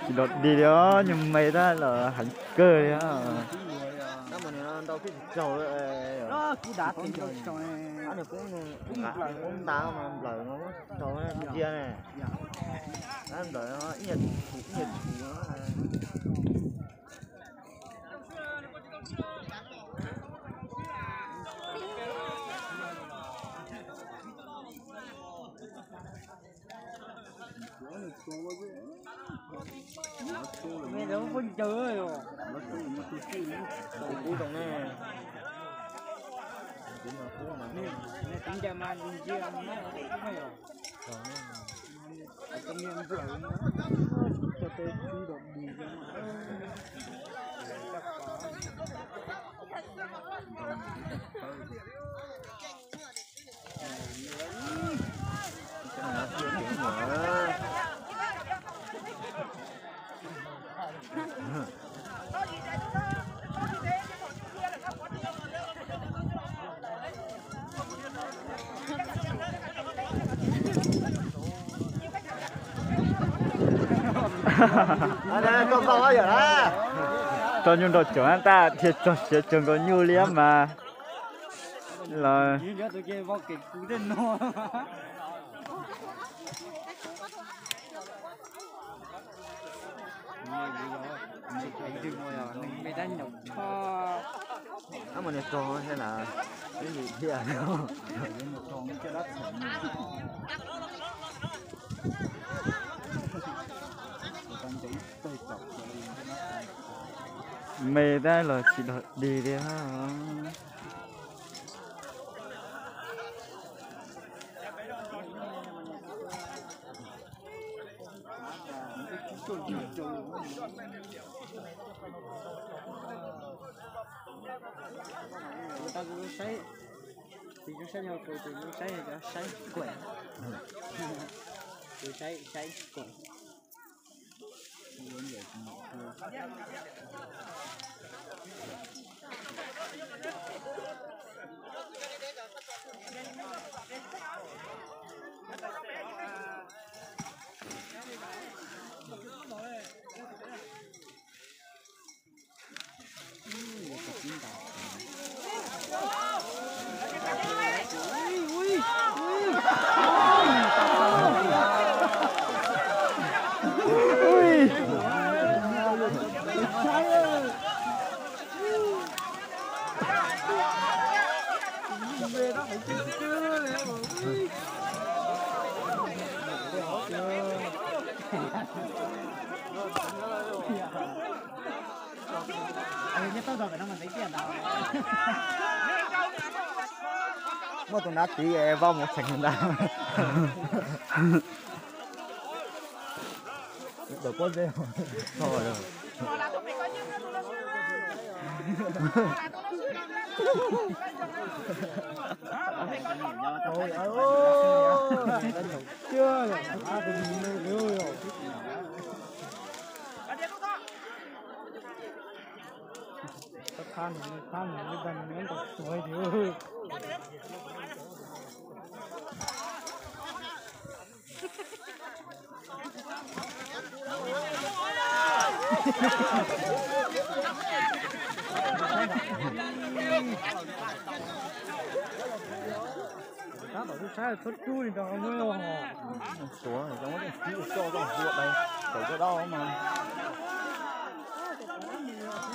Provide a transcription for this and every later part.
Tsis dog dig li os, nyuag me tab los heev kawg li os. Ntav mas nplawm no cia ne. Nplawm no ib yam tshum ib yam tshum. Txog nyuj nrog cov na, tab dhia txog siav txog nkaus nyuj li mas los. Me tab los tsis dog dig li. Tau kuv saib, tus saib yog kuv tus saib, saib kuam, tus saib saib kuam. Muaj tus nav tiv vau mus tseem ntag. Tus pob zeb. Tab tom saib txhob cub li rau hauv. Tuav zoo tib toj toj hu dai tawm coj dab mas.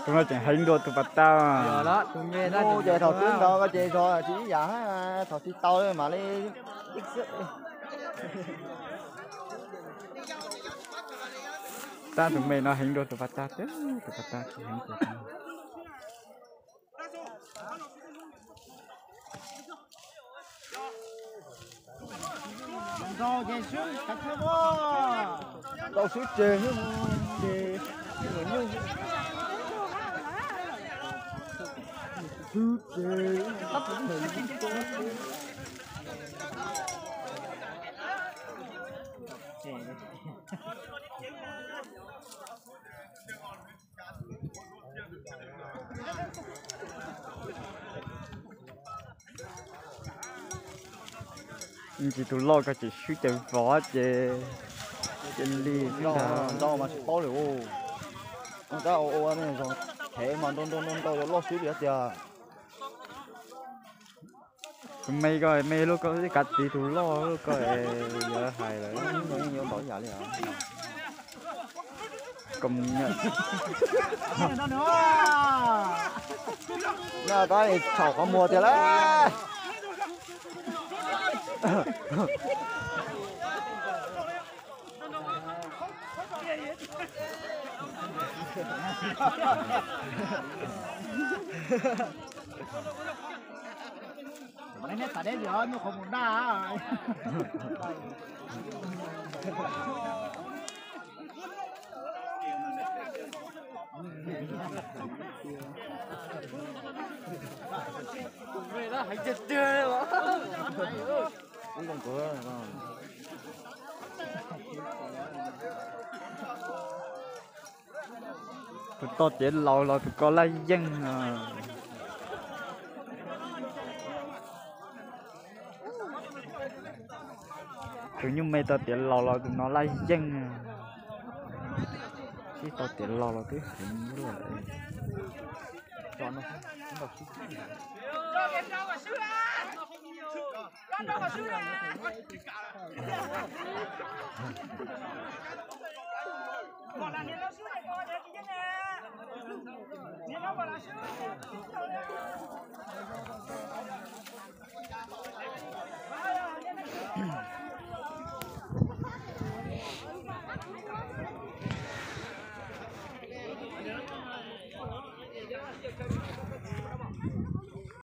Tus no tseem heev dua tus pas tag. Ces thaum twg ntawd koj ces zog tsis ib yam, thaum tsis tau mam li. Tab tus me no heev dua tus pas tag, tus pas tag tsis heev tus. Ntau swb tseg ces swb tseg. Ntsis tus loj ko tseem swb caws vov ces cia li ntau mas tsis paub li. Tab ua ua zoo, thev mas nrau nrau nrau nrau yuav loj swb li tiag. Tus me ko me lub ko kav tiv tus loj lub ko yuav hais lawm, yuav npaum ib yam li os. Kom nyob tab txhaum qhov muag tiag lawm. Neb xav deb yog nyuj qhuav mus daj. Tus toj tiav laus los tus ko laj yeej. Tus nyuj me tau tiav laus los tus no laj yeej. Sib tau tiav laus los twb heev lawm.